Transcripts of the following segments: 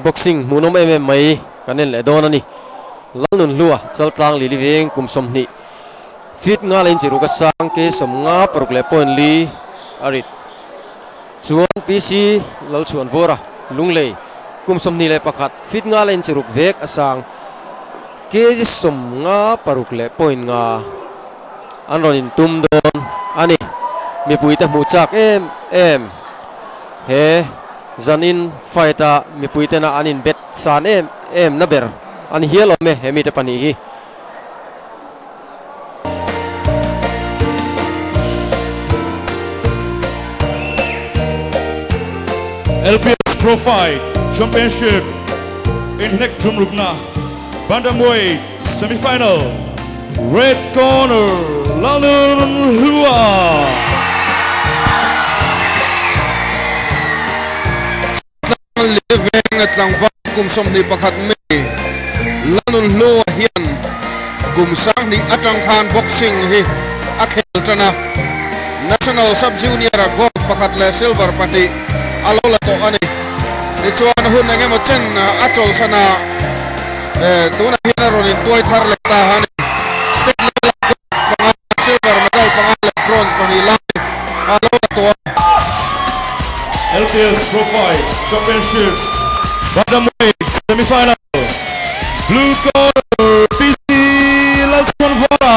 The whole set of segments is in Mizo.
boxing hmuhnawm em em mai kan en leh dawn a ni. Lalnunhlua Chaltlang Lili Veng kum 20 feet nga leh inchi ruk a sang ke 50 paruk leh point li a rit. Chuan PC Lalchhuanvawra Lunglei kum 21 feet nga leh inchi ruk vek a sang kg 50 paruk leh point nga an rawn intum dawn a ni. Mipuite hmuh chak em em he zanin fight a mipuitena an inbet san em em na ber an hial awm e he mite pahnih hi. LPS Pro Fight Championship in Hnek Tum Rukna Bantamweight Semi-Final Red Corner Lalun Hlua. Veng tlangval kum 21 mi Lalun Hlua hian kum 2000 atang khan boxing hi a khel tana National Sub Junior a gold pakhat leh silver pahnih a lo la tawh a ni. Tichuan hun engemaw chen a chawlhsana tunah hian a rawn intuai thar leh ta a ni. State level a gold panga, silver medal panga leh bronze pahnih lai a lo la tawh a. LPS Pro Fight Championship Bantamweight Semi-Final Blue Corner PC Lalchhuanvawra.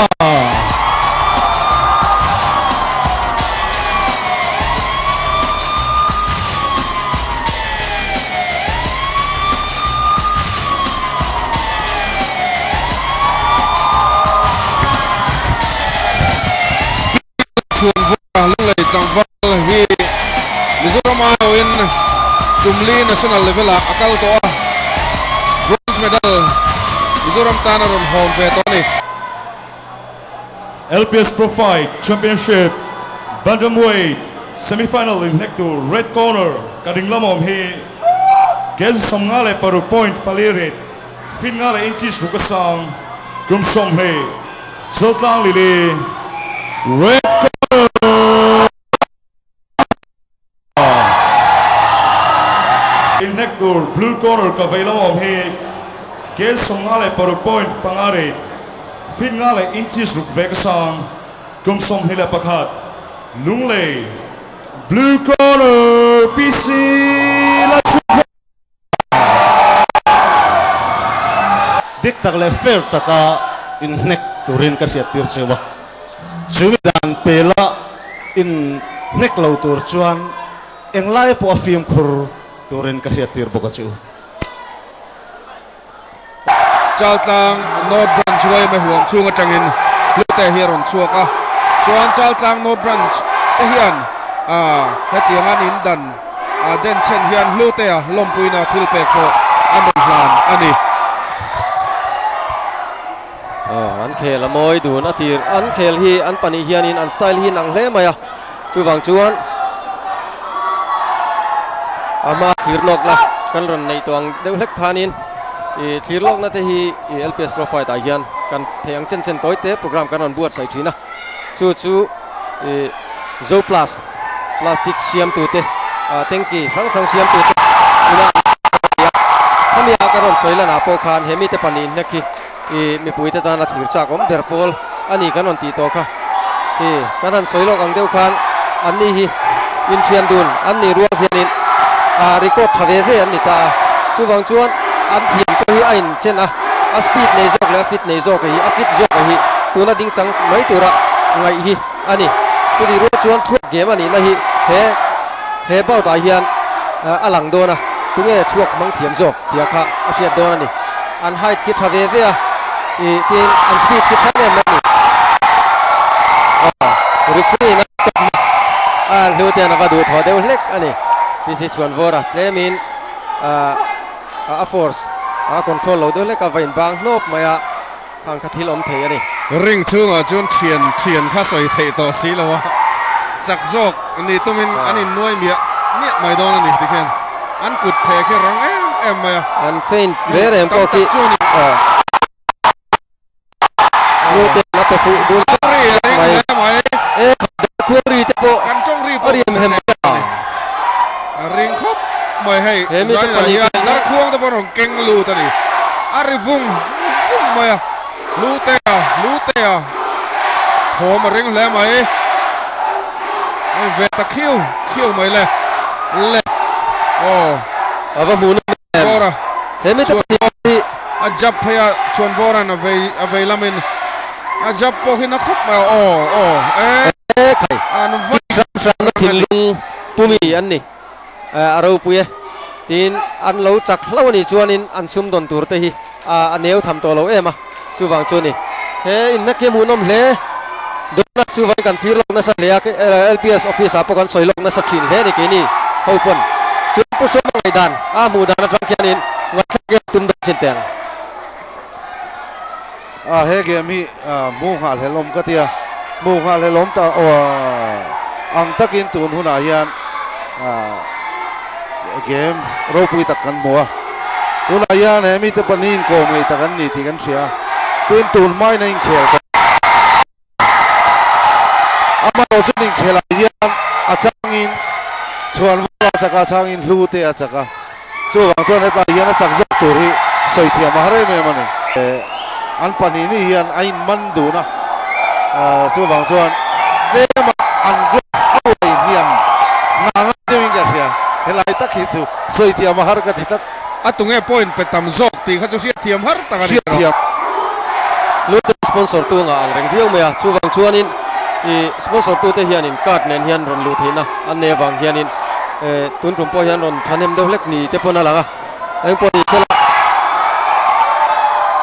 Chhuanvawra Lunglei tlangval hi Mizoram aiawhin Tumli National level ah a kal tawh a, bronze medal Mizoram tan a rawn hawm ve tawh a ni. LPS Pro Fight Championship Bantamweight Semi-Final in hnek tur Red Corner ka ding lam awm hi kg 56 point pali rit feet nga leh inches ruk a sang kum 20 Chaltlang Lili Red Corner in hnek tur Blue Corner ka vei lam awm hi kg 56 point panga rit feet nga leh inches ruk vek a sang kum 21 Lunglei Blue Corner PC Lalchhuanvawra. Dik tak leh fair taka inhnek turin ka hriat tir cheu a, chumi dan pela inhnek lo tur chuan englai pawh a fimkhur turin ka hriat tir bawk a chu. Chaltlang North Branch yma huam chhung atangin Hlute hi a rawn chhuak a, chuan Chaltlang North Branch te hian hetiang an in dan den chhen hian Hlutea lawmpuina thil pek pawh an rawn hlan a ni. An khel a mawi dun a tir an khel hi an pahnih hianin an style hi nang hle mai a, chuvang chuan a hma thlir lawk la kan rawn neih tawh ang deuh hlek khanin ih thlir lawkna te hi ih LPS Pro Fight ah hian kan thei ang chen chen tawi te program kan rawn buatsaih thin a, chu chu ih Zo Plus plastic siamtu te ah tanky hrang hrang siamtu te ina hemi a ka rawn sawi lanah pawh khan he mite pahnih hnek hi ih mipui te tan a thlir chak awm ber pawl a ni kan rawn tih tawh kha ih kan han sawi lawk ang deuh khan an ni hi inthian dun an ni rual hianin ah record tha ve ve an ni ta a chuvang chuan an thiam pawh hi a inchen a a speed nei zawk leh a fit nei zawk hi a fit zawk hi tuna ding chang mai tura ngaih hi a ni. Chutih rual chuan thluak game a nihna hi he he bout ah hian a lang dawn a, tunge thluak hmang thiam zawk tia kha a hriat dawn a ni. An height khi tha ve ve a, ih tin an speed khi tha em em a ni. Aw referee in a stop na a hlu ten a va duh thaw deuh hlek a ni. PC Chhuanvawra tlemin a force a control lo deuh hlek a va inbang hlawp mai a. Khang kha thil awm thei a ni. Ring chhungah chuan thian thian kha sawi theih tawh si lo a, chak zawk ni tumin an innuai miah miah mai dawn a ni tikhian an kut phe khi rang em em mai a. An feint ve reng pawh khi Hlute a pe fuh dun sak mai. E khuari te pawh a riam hem mai a. Ring khawp mai hei. He mite Zaninah pahnih hian te hi. Darkhuang te pawh an rawn keng lut a ni. A ri vung vung mai a, Hlutea, Hlutea thawm a ring hle mai. A in ve ta khiu khiu mai le, le aw. A va hmuh nawm em. Vawra. He mite pahnih hi. A jab phei a, chuan Vawra'n a vei a vei lamin a jab pawh hi na khawp mai a, aw aw e. E khai. An va. Hram hramna thinlung pumi an ni. A ropui e. Tin, an lo chak hlauh a nih chuanin an sumdawn tur te hi a neu tham tawh lo em a, chuvang chu a ni. He inna khi a hmuhnawm hle dawn a, chuvangin kan thlir lawk nasa hle a, LPS office ah pawh kan sawi lawk nasa thin hle a ni keini ho pawn. Chuan Pu Sawma ngaihdan a hmuh dan atang khianin ngaihthlak hian tum dawn chin teh ang. A he game hi hmu nghal hlelawm ka tia, hmu nghal hlelawm ta ang takin tun hunah hian game ropui tak kan hmu a. Tunah hian he mite pahnih inkawm ngei tak an ni tih kan hria. Tin tun hmain a inkhel tawh. Amaherawh chuan inkhelah hian a changin chhuanvawr a chak a, a changin hlu te a chak a. Chuvang chuan hetlai hian a chak zawk tur hi sawi thiam a har em em a ni. An pahnih ni hian a inman dun a, chuvang chuan tlema an glove a uai hniam ngah ngai deuhin ka hria. Helai tak hi chu sawi thiam a har ka ti tlat. A tunge point pe tam zawk tih kha chu hriatthiam har tak a ni erawh. Lute sponsor tu ngah ang reng viau mai a, chuvang chuanin ih sponsor tute hianin card nen hian rawn luh theihna an nei avang hianin eh tun tum pawh hian rawn thahnem deuh hlek ni te pawn a lang a, eng pawh ni sela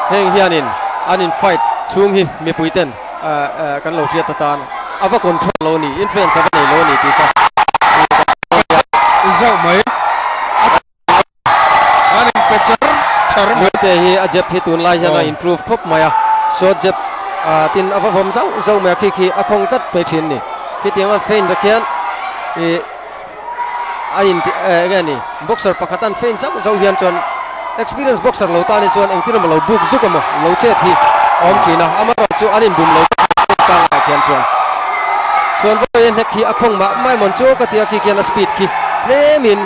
heng hianin an in fight chhung hi mipui ten eh eh kan lo hriat atan a va control lo a ni, influence a va nei lo a ni tih kha Zauh mai. An in pe char char mai. Muaite hi a jab hi tunlai hian a improve khawp mai a, short jab tin a va vawm zauh zauh mai a, khi khi a khawng tlat mai thin a ni. Khitiang a feint ah khian ih a in eng nge ni boxer pakhat an feint zauh zauh hian chuan experience boxer lo tan hi chuan engtin emaw lo buk zuk emaw lo chet hi a awm thin a, amaherawhchu chu an inbum lo vek pangngai khian chuan chuan vawiin hnek hi a khawng mah mah emaw chu ka ti a, khi khian a speed khi tlemin.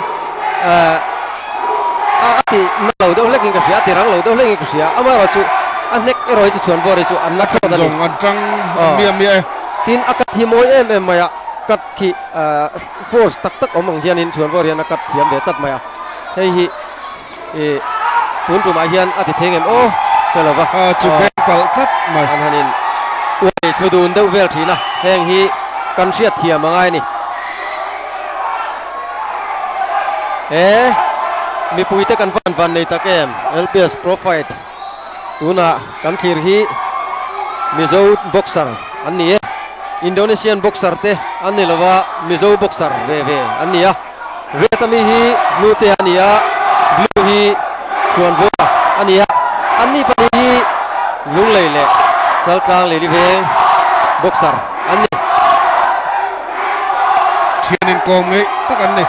a ti na lo deuh hlekin ka hria, a ti rang lo deuh hlekin ka hria. Amaherawh chu a hnek erawh hi chu chhuan vawr hi chu an la thlawt a ni. Zawng an tang miah miah e. Tin, a cut hi mawi em em mai a, cut khi force tak tak awm ang hianin chhuan vawr hian a cut thiam ve tlat mai a. Hei hi ih tun tumah hian a ti thei ngem aw hre lo va. Chu beng palh tlat mai. An hanin uai thlu dun deuh vel thin a, heng hi kan hriat thiam a ngai a ni. He mipuite kan van van nei tak em LPS Pro Fight tunah kan thlir hi Mizo boxer an ni e Indonesian boxer te an ni lova Mizo boxer ve ve an ni a red ami hi blue te a ni a blue hi Chhuanvua a ni a an ni pahnih hi Lunglei leh Chaltlang Lili Veng boxer an ni. Thian inkawm ngaih tak an ni.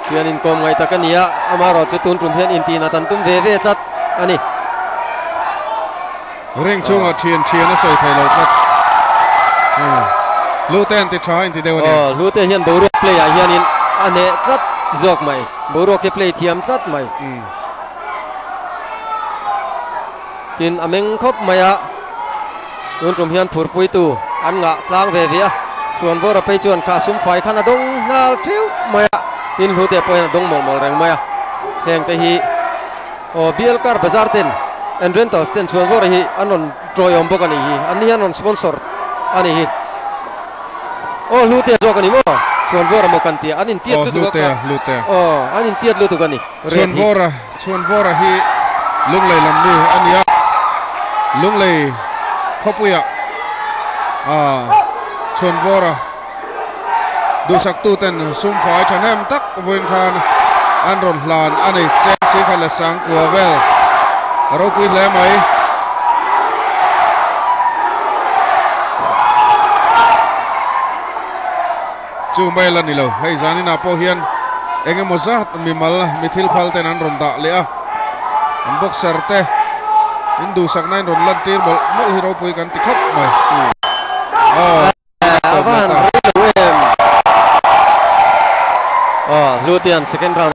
Thian inkawm ngaih tak a ni a, amaherawh chu tun tum hian intin a tan tum ve ve tlat a ni. Ring chungah thian thian a sawi thei lo tlat. Hlute an ti tha a inti deuh a ni. Aw, Hlute hian boruak play ah hianin a hneh tlat zawk mai. Boruak hi play thiam tlat mai. Tin, a meng khawp mai a, tun tum hian phurpuitu an ngah tlang ve ve a, Chhuanvawra phei chuan kha sum fai khan a dawng nghal theuh mai a, tin hlute pawh hian a dawng mawlh mawlh reng mai a, heng te hi aw Bial Car Bazar ten and Rentals ten Chhuanvawra hi an rawn tawiawm bawk a nih hi, an ni hian rawn sponsor a nih hi. Aw hlute zawk a ni maw? Chhuanvawra maw kan tia, an intiat lutuk a kha. Aw, an intiat lutuk a ni. Chhuanvawra. Chhuanvawra hi Lunglei lam mi a ni a, Lunglei khawpuiah Chhuanvawra duhsaktuten sum fai thahnem tak vawiin khan an rawn hlan a ni. Cheng Singkhat leh Sangkua vel a ropui hle mai. Chu mai la ni lo, hei zaninah pawh hian eng emaw zat mimal mi thil phal ten an rawn dah leh a, an boxer te in duhsakna in rawn lantir mawlh mawlh hi ropui kan ti khawp mai. Aw, A van rei lo em. Aw, Hlutian second round.